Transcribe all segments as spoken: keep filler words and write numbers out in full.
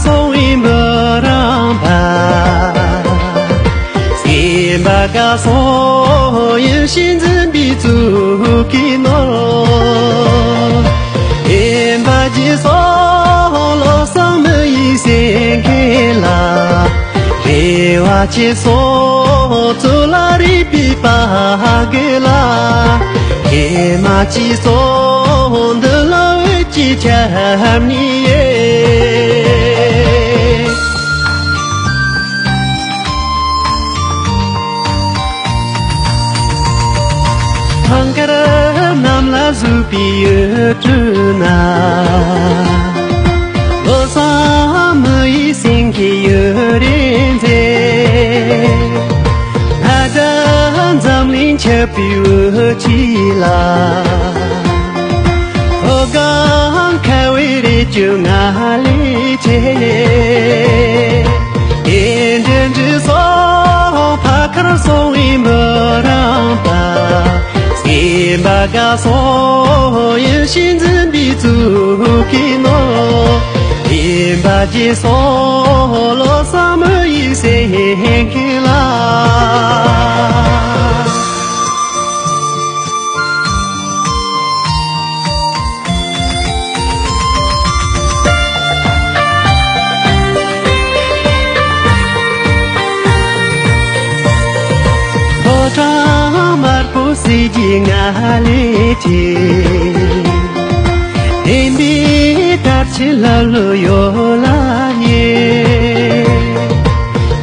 སོང་བའི་མི་རང་པ། སེམས་པ་དགའ་སོང་ཡིད་བཞིན་འཛིན་པའི་གཙུག་གི་ནོར། སེམས་པ་ཇི་སོང་བློ་བཟང་མི་ཡི་སེང་གེ་ལ། རེ་བ་ཇི་སོང་གཙུག་ལག་རིག་པའི་ཕ་གི་ལ། ཧེ་མ་ཇི་སོང་འདི་ལ་འོད་ཀྱི་ཁྱབ་ནི་ཡེ། ཐང་དཀར་གནམ་ལ་ཟུག་པའི་ཡུལ་གྲུ་ན། ལོ་གསར་མི་ཡི་སེང་གེ་ཡུལ་རེ་མཛེས། ང་དང་འཛམ་གླིང་ཁྱབ་པའི་འོད་ཆེ་ལ། ཧོ་གང་ཁ་བའི་རེ་ཅུ་ང་ལས་ཆེ། དེ་འདྲ་འདྲི་སོང་ཕ་ཁར་སོང་བའི་མི་རང་པ། སེམས་པ་དགའ་སོང་ཡིད་བཞིན་འཛིན་པའི་གཙུག་གི་ནོར། སེམས་པ་སྐྱིད་སོང་བློ་བཟང་མི་ཡི་སེང་གེ་ལ། ཕོ་བྲང་དམར་པོ་གསེར་གྱི་ང་ལས་ཆེ། བདེན་པའི་དར་ཆེན་ལ་ལོ་ཡོད་ལ་ཉེ།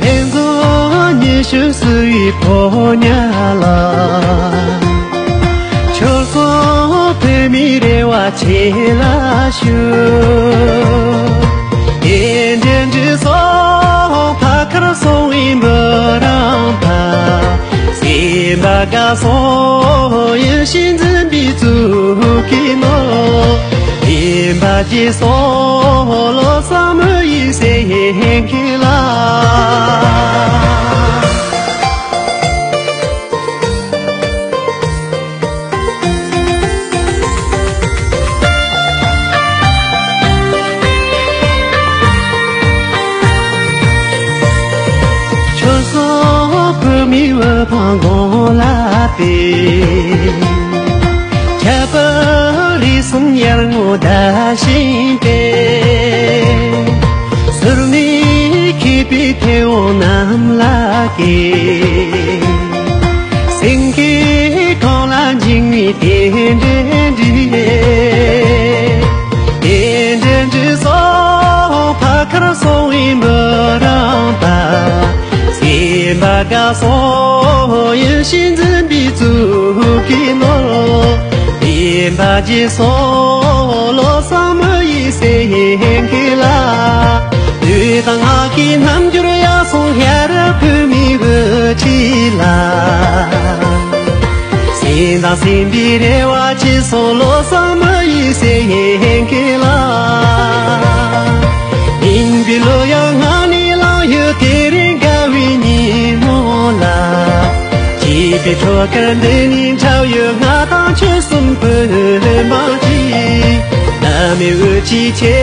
ཕན་ཚུན་ཉི་ཤུ་བསུ་བའི་ཕོ་ཉ་ལ། ཁྱོད་སོང་བོད་མིའི་རེ་བ་ཆེ་ལ་ཞུ། དེ་འདྲ་འདྲི་སོང་ཕ་ཁར་སོང་བའི་མི་རང་པ། སེམས་པ་དགའ་སོང་ཡིད་བཞིན་འཛིན་པའི་གཙུག་གི་ནོར། སེམས་པ་སྐྱིད་སོང་བློ་བཟང་མི་ཡི་སེང་གེ་ལ། ཁྱོད་སོང་བོད་མིའི་འོད་ཕང་གོང་ལ་བལྟས། ཁྱད་པར་རིགས་གསུམ་ཡར་ངོ་ཟླ་བཞིན་ཏེ། ཟུར་མིག་མཁས་པའི་མཐེ་བོང་གནམ་ལ་བཀལ། སེང་གེ་གང་ལ་འཇིགས་མེད་དེ་འདྲའི་འདྲི། དེ་འདྲའི་འདྲི་སོང་ཕ་ཁར་སོང་བའི་མི་རང་པ། སེམས་པ་དགའ་སོང་ཡིད་བཞིན་འཛིན་པའི་གཙུག་གི་ནོར། སེམས་པ་སྐྱིད་སོང་བློ་བཟང་མི་ཡི་སེང་གེ་ལ། དུས་དང་སྔགས་ཀྱི་རྣམ་འགྱུར་ཡར་སོང་ཤར་བོད་མིའི་འོད་ཁྲི་ལ། སེམས་དང་སེམས་པའི་རེ་བ་ཆེ་སོང་བློ་བཟང་མི་ཡི་སེང་གེ་ལ། སྙིང་པའི་གླུ་དབྱངས་ངག་ནས་ལང་ཡོད་དེ་རིང་དགའ་བའི་ཉིན་མོ་ལ། སྐྱིད་པའི་བྲོ་གར་འདི་ནས་འཁྲབ་ཡོད་ང་དང་ཁྱོད་གསུམ་བོད་འབངས་ཀྱི། བླ་མའི་འོད་ཀྱི་ཆེ་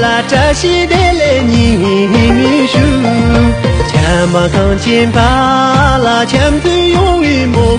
ལ་བཀྲ་ཤིས་བདེ་ལེགས་ཉི་མའི་ཤུགས། ཁྱམས་པ་གངས་ཅན་པ་ལ་འཆམ་མཐུན་ཡོང་བའི་མོ་